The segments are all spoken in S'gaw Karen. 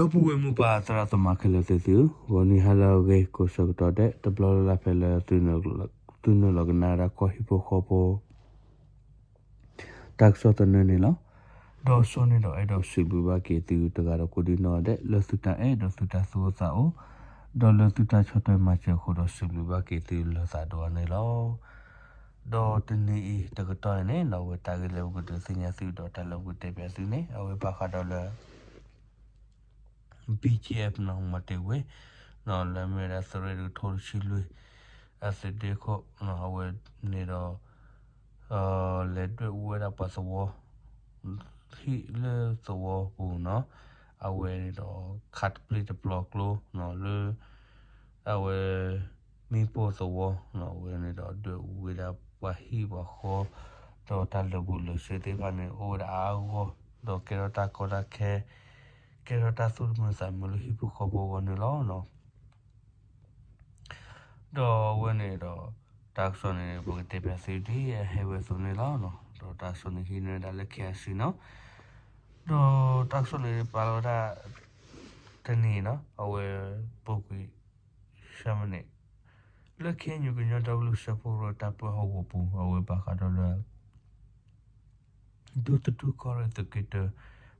ဒီပုၢ်ဝဲၢ်မိၢ်ပၢ်သရၣ်သမါခဲလၢာ်သ့ၣ်သုဧၢ, ဂီၤနံၤဟါလၢအဂ့ၤ ကိးဆၢကတီၢ်ဒဲး တဘျီလၢ်လၢ်ဖဲလၢသုနုာ်လီၤကနၣ်ဝဲဒၣ်ကီၢ်ဟံၣ်ဖိဃီဖိ တၢ်ကစီၣ်သနၢၣ်န့ၣ်လီၤ. ဒီးစိန့ၣ်ဒီးအဲၣ်ဒိးစံးဘျုးဘၣ်က့ၤသုတဂၤဒီးကိးဒံနီၢ်ဒဲး လၢသုတၢ်အဲၣ်ဒီးသုတၢ်သူၣ်အိၣ်သးအိၣ်, ဒီးလၢသုတၢ်ဆီၣ်ထွဲမၤစၢၤအဃိဒီးစံးဘျုးဘၣ်က့ၤသုလၢသးဒိၣ်အါန့ၣ်လီၤ. ဒီးတနံၤအံၤတကတီၢ်အံၤန့ၣ် အဝဲတၢ်ဂ့ၢ်လၢပကဒုးသ့ၣ်ညါသုဒီးတၢ်လၢပကတဲပၠးသုန့ၣ် အဝဲဘၣ်ဃးဒီးလၢ BGF နီၢ် မီၤတ့ၢ်ဝ့ လၢမ့ၢ်ဝဲဒၣ်သုးရ့ၣ်တကထိတဆံလွံၢ် အသုးဒ့ခိၣ် အဝဲန့ၣ်ဒီး လဲၤဒွဲၣ်အူဝဲဒၣ်ပှၤသဝီ ဟံၣ်လၢသဝီပူၤနီၢ် အဝဲန့ၣ်ဒီးခးတပျ့ၤတပျီၤကျိ လၢ အဝဲ မ့ၣ်ပိၢ်သဝီ အဝဲန့ၣ်ဒီးဒွဲၣ်အူဝဲဒၣ်ပှၤဟံၣ်ပှၤဃီ ဒီးတၢ်လၢာ်ဘူၣ်လၢာ်စ့သ့ၣ်တဖၣ်န့ၣ် အိၣ်ဝဲဒၣ်အါအါဂီၢ်ဂီၢ် ဒီးကဲထီၣ်တၢ်ကီတၢ်ခဲ ကဲထီၣ်တၢ်သူၣ်တမုာ်သးတမုာ်လၢဟံၣ်ဖိဃီဖိအဂီၢ်န့ၣ်လီၤ. ဒီးအဝဲန့ၣ်ဒီး တၢ်ကစီၣ်န့ၣ် ပကတဲပၠးသုဒ်အဟဲဝဲအသိးန့ၣ်လီၤ. ဒီးတၢ်ကစီၣ်န့ၣ်ဟံးန့ၢ်ဝဲဒၣ်လၢ KIC နီၢ် ဒီးတၢ်ကစီၣ်န့ၣ်ပာ်လီၤဝဲဒၣ် တနံၤနီၢ် အဝဲ ပူၤကွံာ် ဆၢမနံး လၢ KNU ကညီဒီကလုာ်စၢဖှိၣ်ကရၢတၢ်ပၢဟီၣ်ကဝီၤပူၤ အဝဲဘၣ်ဃးဒီးလၢ ဒူသထူၣ်ကီၢ်ရ့ၣ်သုးက့တၢ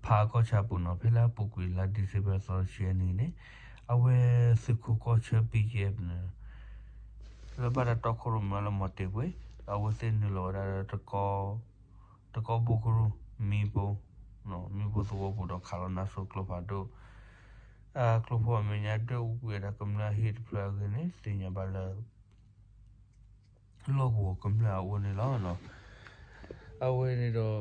ဖးအကီၢ်ဆၣ်ပူၤနီၢ် ဖဲလၢအပူၤကွံာ်လါဒံၣ်စ့ဘၢၣ်သီတဆံအနံၤန့ၣ် အဝဲသုးခိးကီၢ်ဆၢ BGF န့ၣ် လၢဘၣ်တၢ်တီခိၣ်ရိၣ်မဲလၢမီၤတ့ၢ်ဝ့ အဝဲသ့ၣ်နုာ်လီၤဝဲဒၣ်လၢ တကီဘိကရူၢ် မံဘိ မံဘိသဝီပူၤဒီးခးလီၤနါစိၤကျိဖးဒိၣ် အကျိဖိအမဲာ်ညါဒွဲၣ်အူကွံာ်ဝဲဒၣ်ကမျၢၢ်အဟံၣ်တဖျၢၣ်အဂ့ၢ်န့ၣ် သ့ၣ်ညါဘၣ်လၢ လီၢ်ကဝီၤကမျၢၢ်အအိၣ်န့ၣ်လီၤ. အဝဲန့ၣ်ဒီး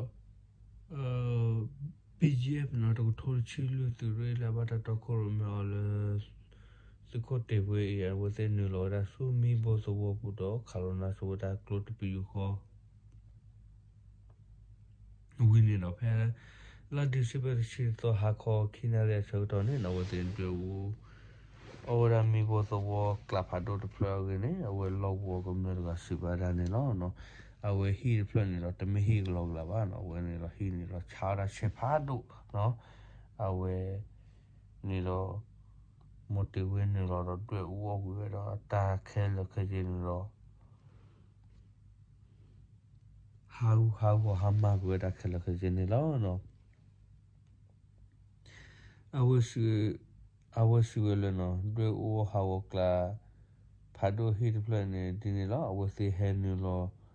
BGF နီၢ် တကထိတဆံလွံၢ်သုးရ့ၣ်လၢအဘၣ်တၢ်တီခိၣ်ရိၣ်မဲအီၤလၢ သုးခိၣ်တ့ၢ်ဝ့အံၤ အဝဲသ့ၣ်နုာ်လီၤဝဲဒၣ်ဆူမံဘိသဝီပူၤဒီးခးလီၤနါစိၤဝဲဒၣ်ကျိတပယူာ်ဃီ ဝံၤန့ၣ်ဒီးဖဲ လါဒံၣ်စ့ဘၢၣ်တဆံသီ ဟါခီခံနၣ်ရံၣ်အဆၢကတီၢ်န့ၣ် အဝဲသ့ၣ်ဒွဲၣ်အူ အဝဲဒၣ်မံဘိသဝီကျးဖးဒိၣ်တဖျၢၣ်အဂ့ၢ်န့ၣ် အဝဲလီၢ်ကဝီၤကမျၢၢ်တဂၤစံးဘၣ်ဒၣ်န့ၣ်လီၤ. အဝဲဟံၣ်တဖျၢၣ်န့ၣ်ဒီးတမ့ၢ်ဟံၣ်ကလီကလးဘၣ်နီၢ် အဝဲန့ၣ်ဒီးဟံၣ်န့ၣ်ဒီးဆါဝဲဒၣ်ဆဲးဖးဒိၣ်နီၢ် အဝဲ န့ၣ်ဒီး မီၤတ့ၢ်ဝ့နုာ်လီၤဒီးဒွဲၣ်အူအီၣ်ကွံာ်ဝဲဒီးတၢ်ခဲလၢာ်ခဲဆ့န့ၣ်ဒီး ဟးဂူာ်ဟးဂီၤဟးမၤကွံာ်ဝဲဒၣ်ခဲလၢာ်ခဲဆ့န့ၣ်လီၤ. အဝဲစံးဝဲလၢနီၢ် ဒွဲၣ်အူအီၣ်ဟးဂီၤကျး ဖးဒိၣ်ဟံၣ်တဖျၢၣ်န့ၣ်ဒ်န့ၣ်လီၤ. အဝဲသ့ၣ်ဟဲနုာ်လီၤ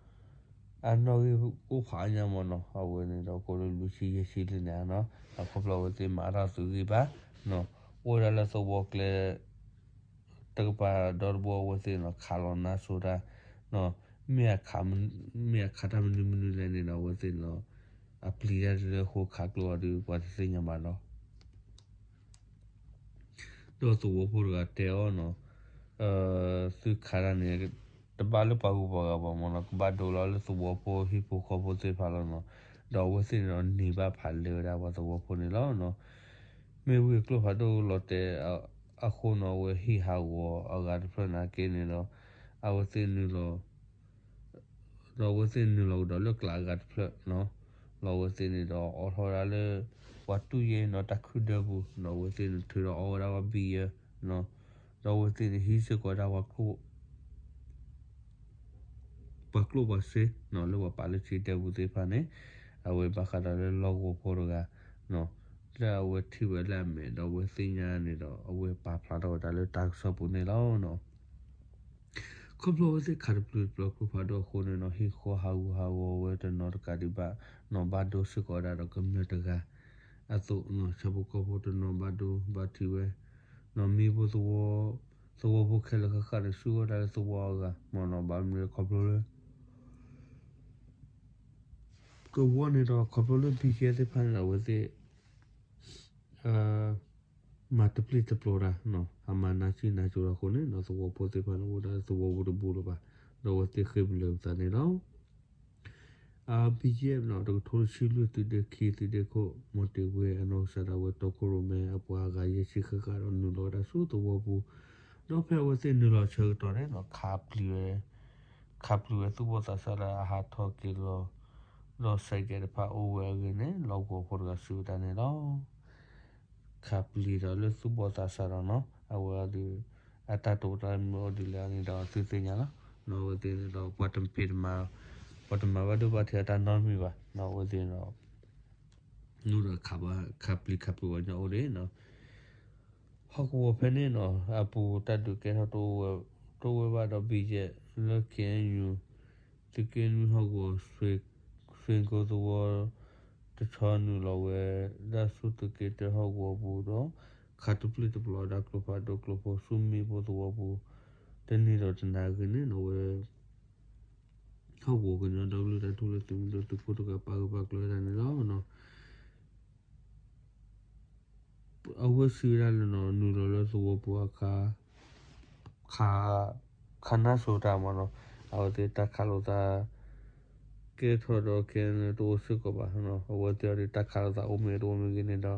အနီၣ်ဂံၢ်အိၣ်ဖးအါညါမ့ၢ်နီၢ် အဝဲန့ၣ်ဒီးကိးလၢလွံၢ်ဆံယဲၢ်ဆံလံန့ၣ်နီၢ် အခီဖျိအဝဲသ့ၣ်မၤအါထီၣ်သုးဂံၢ်ဘါ အိၣ်ဝဲဒၣ်လၢသဝီကျဲ တကပၤဒီတဘိအဝဲသ့ၣ်န့ၣ် ခးလီၤနါစိၤတၢ် မ့ၢ်အခးတၢ်မနုၤမနုၤလဲၣ်န့ၣ်ဒီး အဝဲသ့ၣ်န့ၣ် အပျံၤတၢ်လၢဃိခးကျိအီၤဒီး ပှၤတသ့ၣ်ညါဘၣ်လီၤ. ဒီးသဝီဖိတဂၤတဲအီၤနီၢ် သုခးတၢ်န့ၣ် တဘၣ်လၢပှၤဂုၤပှၤဂၤဘၣ်မ့ၢ်နီၢ် ကဘၣ်ဒိလီၤလၢသဝီဖိဟံၣ်ဖိဃီဖိသ့ၣ်တဖၣ်လီၤနီၢ်. ဒီးအဝဲသ့ၣ်န့ၣ်ဒီးန့ၢ်ဘၣ်ဖးလဲဝဲဒၣ်ပှၤသဝီဖိန့ၣ်လီၤ. မ့ၢ်ဝံၤကျိဖးဒိၣ်လီၤတဲာ်အဃိနီၢ် အဝဲဟံၣ်ဟးဂီၤအဂၤတဖျၢၣ်န့ၣ်က့န့ၣ်ဒီး အဝဲသ့ၣ်နုာ်လီၤ ဒီးအဝဲသ့ၣ်နုာ်လီၤကဒီးလၢကျးအဂၤတဖျၢၣ်နီၢ်. လီၤအဝဲသ့ၣ်န့ၣ်ဒီးအိးထီၣ်ဝဲဒၣ်လၢ ပှၤတူၢ်ယဲၢ်နီၢ်တၢ်ခုၣ်ဒၢပူၤ ဒီးအဝဲသ့ၣ်န့ၣ်ထုးဒီးအီဝဲဒၣ်ပှၤဘံယၢနီၢ်. ဒီးအဝဲသ့ၣ်န့ၣ်ဟံးစ့ၢ်ကီးဝဲဒၣ် ပှၤကျိၣ်ပှၤစ့နီၢ် လၢပှၤပာ်လၢထံတဲပူၤသ့ၣ်တဖၣ်န့ၣ် အဝဲဘၣ်ဃးဒီးလၢလီၢ်ကဝီၤဖိတဂၤ လၢအဝဲထံၣ်ဝဲလၢအမဲာ်ဒီးအဝဲသ့ၣ်ညါန့ၣ်ဒီး အဝဲပာ်ဖျါထီၣ်ဝဲဒၣ်လၢတၢ်ကစီၣ်ပူၤန့ၣ်လီၤ. ခီဖျိအဝဲသ့ၣ်ခးတပျုာ်တပျီၤကျိဖးဒိၣ်အဃိန့ၣ်နီၢ် ဟံၣ်ဃီဟးဂူာ်ဟးဂီၤဝဲတနီၤတကးဒံးဘၣ်နီၢ် ဘၣ်ဒိစ့ၢ်ကီးဝဲဒၣ်ဒီးကမျၢၢ်တဂၤ အသိးနီၢ် ဆၣ်ဖိကီၢ်ဖိတနီၤဘၣ်ဒိဘၣ်ထံးဝဲ နီၢ်မံဘိသဝီ သဝီဖိခဲလၢာ်ဃၣ်ဃၣ်န့ၣ် ဆူဝဲဒၣ်လၢသဝီအဂၤမ့ၢ်နီၢ် ဘၣ်မနုၤခီဖျိလၢ ကဝီၤန့ၣ်ဒီးခီဖျိလၢ ဘံကဲ သ့ၣ်တဖၣ်န့ၣ်ဒီး အဝဲသ့ၣ် မၤတပျ့ၤတပျီၤတၢ်နီၢ် အမၤနးစံၣ်နးစိၤတၢ်အဃိန့ၣ်နီၢ် သဝီဖိသ့ၣ်တဖၣ်န့ၣ် အိၣ်ဝဲဒၣ်လၢသဝီပူၤတဘူၣ်လၢၤဘၣ် ဒီးအဝဲသ့ၣ်ဃ့ၢ်ပလၢၤပသးန့ၣ်လီၤ. အ ဘံကဲ နီၢ် တကထိတဆံလွံၢ်သုးဒ့ခံ သုးဒ့ခိၣ် မီၤတ့ၢ်ဝ့အနီၢ်ကစၢ်ဒၣ်ဝဲတီခိၣ်ရိၣ်မဲအပှၤအဂၤယဲၢ်ဆံဃၣ်ဃၣ်ဒီးနုာ်လီၤဝဲဒၣ်ဆူသဝီပူၤ ဒီးဖဲအဝဲသ့ၣ်နုာ်လီၤဆၢကတီၢ်န့ၣ်နီၢ် ခးပျံၤဝဲ ခးပျံၤဝဲသူၣ်ဘီၣ်သးစၢ်လၢအဟးထီၣ်က့ၤလီၤ ဒီးစဲးကဲးတဖၣ်အိၣ်ဝဲအဂ့ၢ်န့ၣ် လီၢ်ကဝီၤဖိတဂၤစံးဝဲဒၣ်န့ၣ်လီၤ. ခးပျံၤဒီးလၢသူၣ်ဘီၣ်သးစၢ်ဒီးနီၤ အဝဲအီၤဒီး အတၢ်တိာ်တၢ်မုၢ်အိၣ်ဒ်လဲၣ်န့ၣ်ဒီးသုသ့ၣ်ညါလီၤ. အဝဲသ့ၣ်န့ၣ်ဒီးပှၤတဖံးတမၤ ပှၤတမၤဘၣ်ဒိဘၣ်ထံးအတၢ်နီတမံၤဘၣ်နီၤ အဝဲသ့ၣ်န့ၣ်ဒီး နုာ်ဒီးခးပျံၤခးပျံၤဝဲညီအိၣ်ဒံးနီၤ ဟီၣ်ကဝီၤဖဲန့ၣ်နီၤ အပူၤတၢ်ဒုးကဲထီၣ် တအိၣ်ဝဲဘၣ်ဒီး ဘံယဲၢ် လၢ ခ့ၣ်အဲၣ်ယူၣ် သုးက့နွံဟီၣ်ကဝီၤ ဆ့ကိသဝီ တဆီနုာ်လီၤဝဲ ဒၣ်ဆူသုးက့တၢဟီၣ်ကဝီၤပူၤဒီး ခးတပျုၢ်တပျီၤဒၣ်ကျိဖးဒိၣ်ကျိဖိဆူမ့ၣ်ပိၢ်သဝီပူၤ တနံၤဒီးတနၤအဂ့ၢ်န့ၣ်နီၤ ဝဲ ဟီၣ်ကဝီၤကညီဒီကလုာ်တၢ်ထူၣ်ဖျဲးသုးမုၢ်ဒိၣ်သုးခိၣ်တဂၤပာ်ဂၢၢ်ပာ်ကျၢၤဝဲဒၣ်န့ၣ်လီၤ. အဝဲစံးဝဲဒၣ်လၢနီၤ နုာ်လီၤလၢသဝီပူၤအခါ ခး ခးနါစိၤတၢ်မးနီၤ အဝဲသ့ၣ်တၢ်ခးလိာ်သး ကဲထီၣ်ဒီးခဲအံၤန့ၣ်တအိၣ်စ့ၢ်ကီးဘၣ်နီၤ အဝဲသ့ၣ်အီၤဒ်တၢ်ခးလိာ်သးအိၣ်မ့ၢ်တအိၣ်မ့ၢ်ဂ့ၤန့ၣ်ဒီး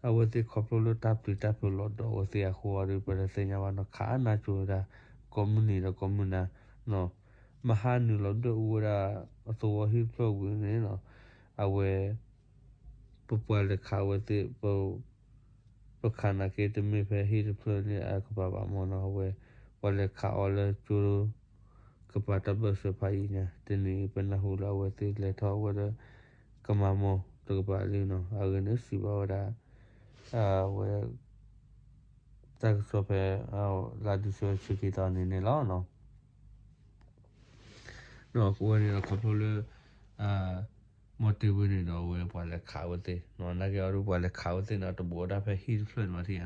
အဝဲသ့ၣ်ခီဖျိလၢတၢ်ပျံၤတၢ်ဖုးလီၤဒီးအဝဲသ့ၣ်အဃိအီၤဒီး ပတသ့ၣ်ညါဘၣ်နီၤ ခးနါစိၤဝဲဒၣ် ကိးမုၢ်နံၤဒီးကိးမုၢ်နၤနီၤ မဟါနုာ်လီၤဒွဲၣ်အူဝဲဒၣ် အသဝီဟံၣ်တဖျၢၣ်ဝံၤန့ၣ်နီၤ အဝဲ ပပှၤလဲၤခးအဝဲသ့ၣ် ပ ပခးနာ်က့တမ့ၢ်ဖဲဟံၣ်တဖျၢၣ်န့ၣ်အကပၤဘၣ်မ့ၢ်နီၤ အဝဲ ပှၤလဲၤခးအီၤလၢကၠိ ကပၤတၢ်ဘၢၣ်စၢၤဖးယံၤညါ တနံၤအံၤပနၢ်ဟူလၢအဝဲသ့ၣ်လဲၤထီၣ်အဝဲဒီး ကမၤမိၢ်တကပၤလံနီၤ အဂ့ၢ်န့ၣ်စံးဘၣ်ဝဲဒၣ် အဝဲ တၢ်ကစီၣ်ဖဲ လါဒံၣ်စ့ဘၢၣ်ဆံခံသီန့ၣ်န့ၣ်လီၤ. ဒီးအဝဲန့ၣ်ဒီးခီဖျိလၢ မီၢ်တ့ၢ်ဝ့န့ၣ်ဒီးအဝဲပှၤလဲၤခးဝဲသ့ၣ်နီၤ နာ်က့အီၤဒ်ပှၤလဲၤခးဝဲသ့ၣ်န့ၣ် တဘူးဝဲဒၣ်ဖဲဟံၣ်တဖျၢၣ်န့ၣ်ဘၣ်ထံၣ်ဧါနီၤ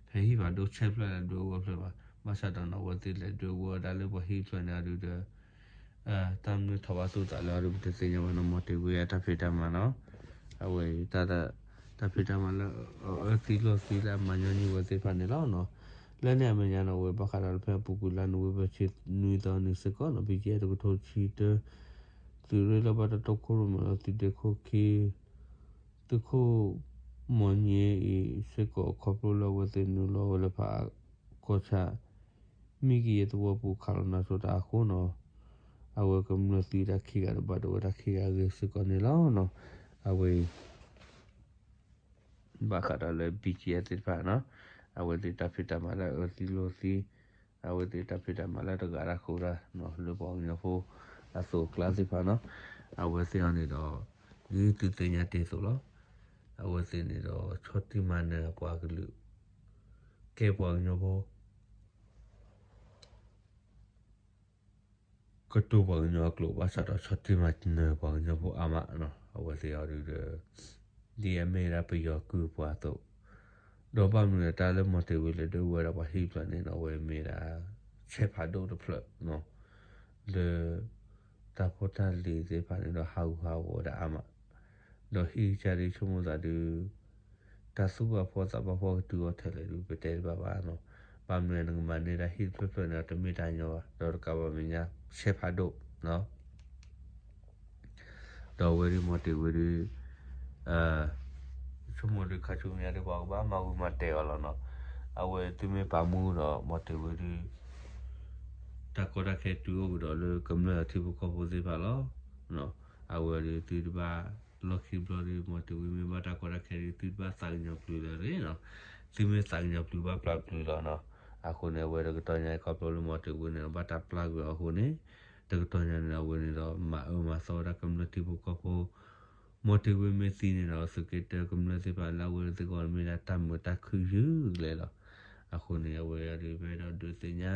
ဖဲဟံၣ်ဖးဒိၣ်ဆဲးဖျၢၣ်လၢဒွဲၣ်အူအဖျၢၣ်ဘၣ် ဘၣ်ဆၣ်ဒီးနီၤ အဝဲသ့ၣ်လဲၤဒွဲၣ်အူဝဲဒၣ်လၢပှၤဟံၣ်တဖျၢၣ်န့ၣ်အီၤဒ်ဒီး တၢ်မနုၤထီၣ်ဘၣ်သူၣ်သးလၢအီၤဒ်ပတသ့ၣ်ညါဘၣ်နီၤ မီၢ်တ့ၢ်ဝ့အတၢ်ဖံးတၢ်မၤနီၤ အဝဲ တၢ်ဖံးတၢ်မၤလၢ အအၢသံလိာ်သံလၢအမၤညီနုၢ်ဝဲသ့ၣ်တဖၣ်န့ၣ်လီၤ. လၢန့ၣ်အမဲာ်ညါနီၤ အဝဲဘၣ်ဃးဒီးလၢဖဲအပူၤကွံာ်လါနိၣ်ဝ့ဘၢၣ်ဆံနွံသီနံၤစ့ၢ်ကီးနီၤ ဘံၣ်ကဲတကထိဆံတၢ သုးရ့ၣ်လီၢ်ဘၣ်တၢ်တိာ်ခိၣ်ရိၣ်မဲဒီးသုးဒ့ခိၣ်ခံ သုးခိၣ်မီၢ်ည့အံၤစ့ၢ်ကီး ခီဖျိလၢအဝဲသ့ၣ်နုာ်လီၤဝဲလၢဖးကီၢ်ဆၣ် မံကယဲၢ်သဝီပူၤခးလီၤနါစိၤတၢ်အဃိနီၤ အဝဲကမျၢၢ်သံတၢ်ခံဂၤဒီးဘၣ်ဒိဝဲဒၣ်ခံဂၤအဂ့ၢ်စ့ၢ်ကီးန့ၣ်လီၤ. အဝဲအံၤ ဘၣ်ဃးဒီးလၢ ဘံၣ်ကယဲၢ်သ့ၣ်တဖၣ်နီၤ အဝဲသ့ၣ်တၢ်ဖံးတၢ်မၤလၢအအၢသံလိာ်သံ အဝဲသ့ၣ်တၢ်ဖံးတၢ်မၤလၢတဂၤတၢ်ဃိတၢ် လၢပှၤကညီဖိအသိးအကျါသ့ၣ်တဖၣ်နီၤ အဝဲသ့ၣ်အီၤန့ၣ်ဒီး ဒ်သုသ့ၣ်ညါတ့ၢ်အသိးလီၤ. အဝဲသ့ၣ်န့ၣ်ဒီးဆီၣ်တံၢ်မၤနၢၤပှၤကလုာ် ကဲပှၤကညီဖိ ကတိၤပှၤကညီအကျိာ် ဘၣ်ဆၣ်ဒီးဆီၣ်တံၢ်မၤနၢၤပှၤကညီဖိအါမးနီၤ အဝဲသ့ၣ်အီၤဒ်ဒီး ဒ်အမ့ၢ်ဒၣ်ပယီၤကုၢ်ပှၤအသိး ဒီးဘၣ်မနုၤလဲၣ် တၢ်လၢမီၢ်တ့ၢ်ဝ့လဲၤဒွဲၣ်အူဝဲဒၣ်ပှၤဟံၣ်တဖျၢၣ်န့ၣ်နီၤ အဝဲမ့ၢ်ဒၣ် ဆဲးဖးဒိၣ်တဖျၢၣ်နီၤ လၢ တၢ်ဖိတၢ်လံၤသ့ၣ်တဖၣ်န့ၣ်ဒီးဟးဂူာ်ဟးဂီၤဝဲဒၣ်အါမး ဒီးဟံၣ်ကစၢ်ဒ်ဆိကမိၣ်သးဒုး တၢ်သူၣ်ဘၣ်ဖှီၣ်သးဘၣ်ဖှီၣ်ကတုၤအီၤထဲလဲၣ်ဒုး ပတဲတဘၣ်ဘၣ်နီၤ ဘၣ်မနုၤနကမၤန့ၢ်ဒၣ်ဟံၣ်တဖျၢၣ်ဖျၢၣ်န့ၣ်ဒီးတမ့ၢ်တၢ်ညီဘၣ် ဒီးတကးဘၣ်မဲာ်ညါ ဆဲးဖးဒိၣ်နီၤ ဒီးအဝဲဒုးမီၢ်တ့ၢ်ဝ့ဒုး ဆိကမိၣ်ဒုးခါဆူညါဒုးပှၤကဘၣ်မၤဂ့ၤမၤတဲာ်အီၤလီၤနီၤ အဝဲသုမ့ၢ်ပာ်မူဒီးမီၢ်တ့ၢ်ဝ့ဒုး တၢ်ကီတၢ်ခဲတုၤအိၣ်ကဒီးလၢကမျၢၢ်အထံဖိကီၢ်ဖိသ့ၣ်တဖၣ်လီၤ. အဝဲဒုးသုတဘၣ်လီၢ်ခံဘျီဒုး မီၢ်တ့ၢ်ဝ့မ့ၢ်ဘၣ်တၢ်ကီတၢ်ခဲဒုး သုတဘၣ်သးကညီၤပျုၤလၢၤတဂ့ၤနီၤ သုမ့ၢ်သးကညီၤပျုၤဘၣ်ပျၢ်ပျုၤလီၤနီၤ အဃိန့ၣ် အဝဲတကတီၢ်ညါအံၤခီဖျိလၢမီၢ်တ့ၢ်ဝ့န့ၣ်ဒီးဘၣ်တၢ်ပျၢ်ကွံာ်အီၤအဃိန့ၣ် တကတီၢ်ညါန့ၣ် အဝဲန့ၣ်ဒီးမၤအၢမၤသီဝဲဒၣ်ကမျၢၢ်ထံဖိကီၢ်ဖိ မီၢ်တ့ၢ်ဝ့မ့ၢ်သံန့ၣ်ဒီး သုးက့တၢကမျၢၢ်သ့ၣ်တဖၣ်လၢအဝဲသ့ၣ်ဂီၢ်မ့ၢ်ဒၣ်တၢ်မုာ်တၢ်ခုၣ်ယုၢ်ကလဲာ်လီၤ. အဃိန့ၣ် အဝဲအံၤဒုးပအဲၣ်ဒိးဒုးသ့ၣ်ညါ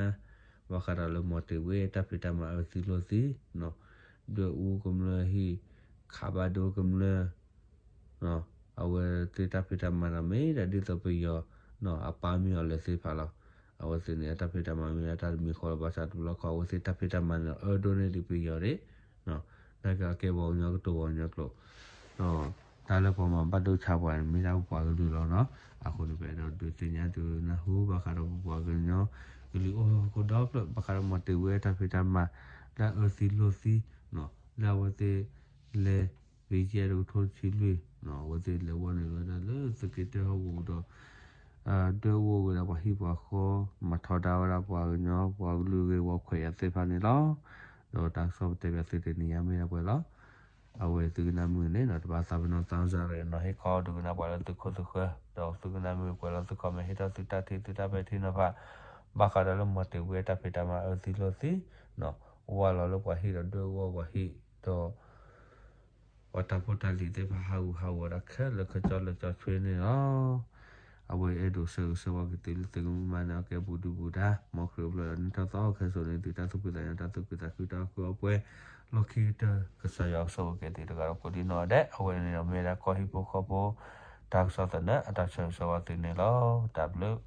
ဘၣ်ဃးဒီးလၢမီၢ်တ့ၢ်ဝ့တၢ်ဖံးတၢ်မၤအၢသံလိာ်သံ ဒွဲၣ်အူကမျၢၢ်ဟံၣ် ခးဘၣ်ဒိကမျၢၢ် အဝဲသ့ၣ်တၢ်ဖံးတၢ်မၤန့ၣ်မ့ၢ်ဒၣ်ဒ်သိးပယီၤ အပၢ်မ့ၢ်အီၤလဲၤသ့ၣ်တဖၣ်လီၤ. အဝဲသ့ၣ်န့ၣ်အတၢ်ဖံးတၢ်မၤမ့ၢ်ဒၣ်တၢ်တမံၤဃီလီၤ ဘၣ်ဆၣ်တဘျီခီ အဝဲသ့ၣ်တၢ်ဖံးတၢ်မၤန့ၣ်အၢဒိၣ်န့ၢ်ဒံးပယီၤဒၣ် နာ်က့အကဲပှၤကညီကတိၤပှၤကညီကျိာ် တၢ်လၢပှၤမၤဘၣ်ဒိဆါပှၤန့ၣ်မ့ၢ်ဒၣ်ပပှၤကလုာ်လီၤနီၤ. အဃိန့ၣ် ပအဲၣ်ဒိးဒုးသ့ၣ်ညါသုနၢ်ဟူဘၣ်ဃးဒီးပပှၤကညီကလုာ်အိၣ်ဟီၣ်ခိၣ်ဒီဖျၢၣ် ဘၣ်ဃးဒီးမီၢ်တ့ၢ်ဝ့အတၢ်ဖံးတၢ်မၤ လၢအအၢသံလိာ်သံ လၢအဝဲသ့ၣ်လဲၤ ဘံၣ်ကဲတကထိတဆံလွံၢ် အဝဲသ့ၣ်လဲၤဝဲန့ၣ်ဝဲဒၣ်လၢသုးက့တၢဟီၣ်ကဝီၤဒီး ဒွဲၣ်အူဝဲဒၣ်ပှၤဟံၣ်ပှၤဃီ မၤထီဒါဝဲဒၣ်ပှၤကညီပှၤကလုာ်ဂ့ၢ်ဝီခွဲးယာ်သ့ၣ်တဖၣ်န့ၣ်လီၤ. ဒီးတၢ်ကစီၣ်ပတဲဘၣ်သုတနံၤညါမ့ၢ်ဒၣ်ပှဲၤလီၤ. အဝဲသုကနၣ်မုာ်န့ၣ်နီၤ တဘၣ်သးပ့ၤနီၣ် သးစၢ်ရ့ၣ်နီၤ ဟ့ၣ်ခီဒုးကနၣ်ပှၤလၢသုခိၣ်သုဃၢၤ ဒီးသုကနၣ်မုာ်ကွဲးလီၤသု comment ဟ့ၣ်ထီၣ်သုတၢ်ထံၣ်သုတၢ်ပဲာ်ထံနီၤဖး ဘၣ်ဃးဒီးလၢမီၤတ့ၤဝံအတၢ်ဖံးတၢ်မၤအၢသံလိာ်သံ ဝၢ်လီၤလၢပှၤဟံၣ်ဒီးဒွဲၣ်အူအီၣ်ပှၤဟံၣ်ဒီး ပှၤတၢ်ဖိတၢ်လံၤသ့ၣ်တဖၣ်ဟးဂူာ်ဟးဂီၤဒီးခဲလၢာ်ခဲဆ့လၢကၠီဆွ့န့ၣ်လီၤ. အဝဲအဲၣ်ဒိးဆၢဂ့ၤဆၢဝါက့ၤသုလၢသုကမုၢ်မၤနၢၤအီၤကဲဘူးဒုဘူးဒါ မ်ခရံာ်အိၣ်ဖျဲၣ်ဒီးနံၣ်ထီၣ်သီအီၤခဲစိာ်န့ၣ် သုတၢ်သူၣ်ဖှံသးညီတၢ်သူၣ်ခုသးခုတၢ်အီၣ်ကုၢ်အီပှဲၤ လီၢ်ခံကတၢၢ် ကစၢ်ယွၤကဆိၣ်ဂ့ၤက့ၤသုတဂၤဒီးကိးဒံနီၢ်ဒဲး အဝဲန့ၣ်ဒီးမ့ၢ်ဝဲဒၣ်ကီၢ်ဟံၣ်ဖိဃီဖိ တၢ်ကစီၣ်သနၢၣ်အတၢ်ဆၢဂ့ၤဆၢဝါသုန့ၣ်လီၤ. တၢ်ဘျုး